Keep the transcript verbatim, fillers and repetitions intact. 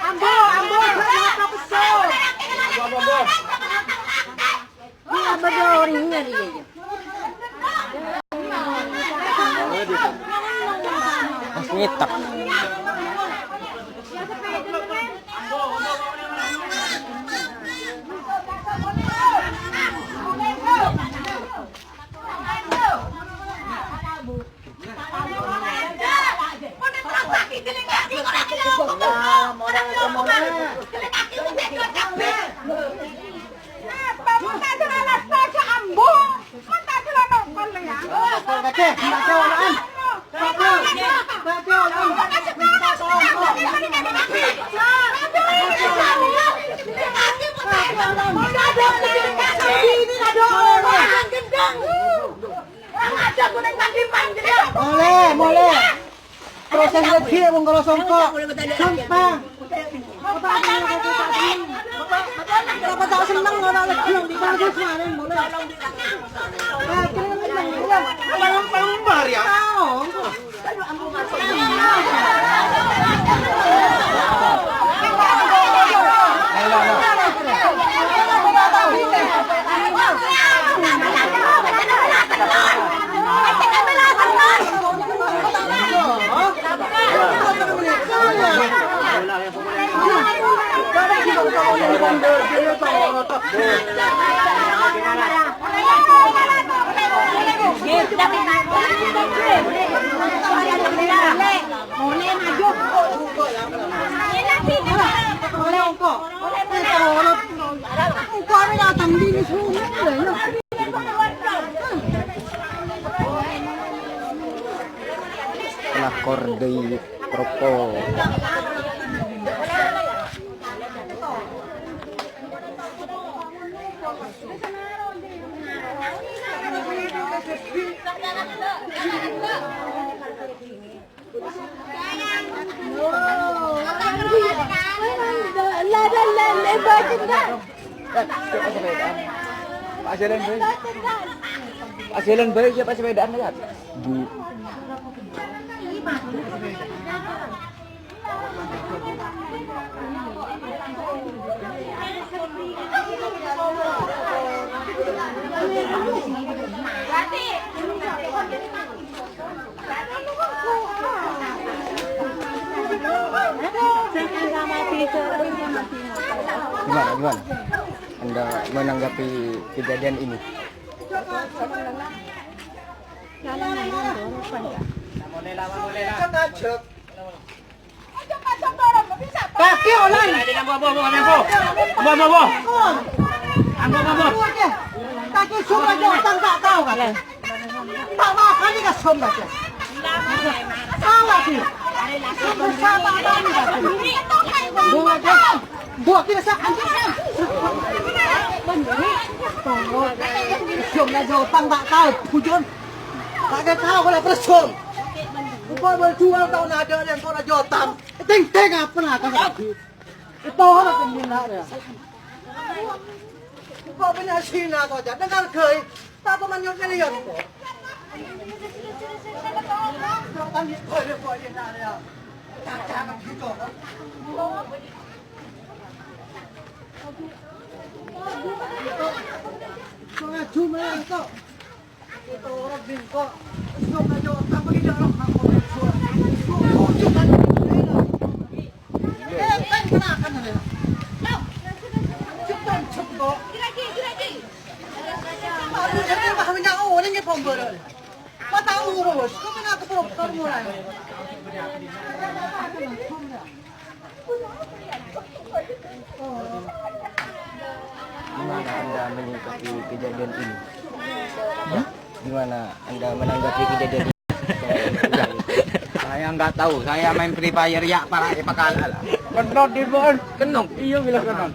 Ambo, ambo, ambo, ambo. Wah, bâdâ orèng ngèrèng, yâ. Pas nyetak. Molè, molè. Proses lagi wong karo songko. Sumpah. Apa tak seneng ngono lagi? Bagus, Marin, molè. Paling, paling bar, ya. Pelakor dâri Propo. Pas jalan baik. Pas jalan baik, ya, pas sepedaan, ya. Bu. Gimana, gimana? Anda menanggapi kejadian ini? Kaki, Olan. Ambo, ambo, ambo. Ambo, ambo, ambo. Ambo, ambo, ambo. Kaki, suruh aja utang tak tahu, kan? Tak makan ini, kasum, kan? Salah, sih. Bersama kami, kan? Buat dia, kan? Kasum aja utang tak tahu, bujur. Tak ada tahu kalau kasum. Engkau berjuang tahun ada yang kau aja utang. Teng-teng apa lah, kan? Itu orang pembina ya. Kok punya Cina kok, Cak? Dengar, Gey. Tak apa, manyur kalian kok. Kan di bawah, di bawah, di bawah, ya. Cak, cak, gitu. Kok ngaju, Mas, kok? Gimana Anda menyikapi kejadian ini? Hah? Gimana Anda menanggapi kejadian ini? Saya nggak tahu, saya main Free Fire ya, para ipakala lah. Kenot di bawah. Kenot? Iya, bilang kenot.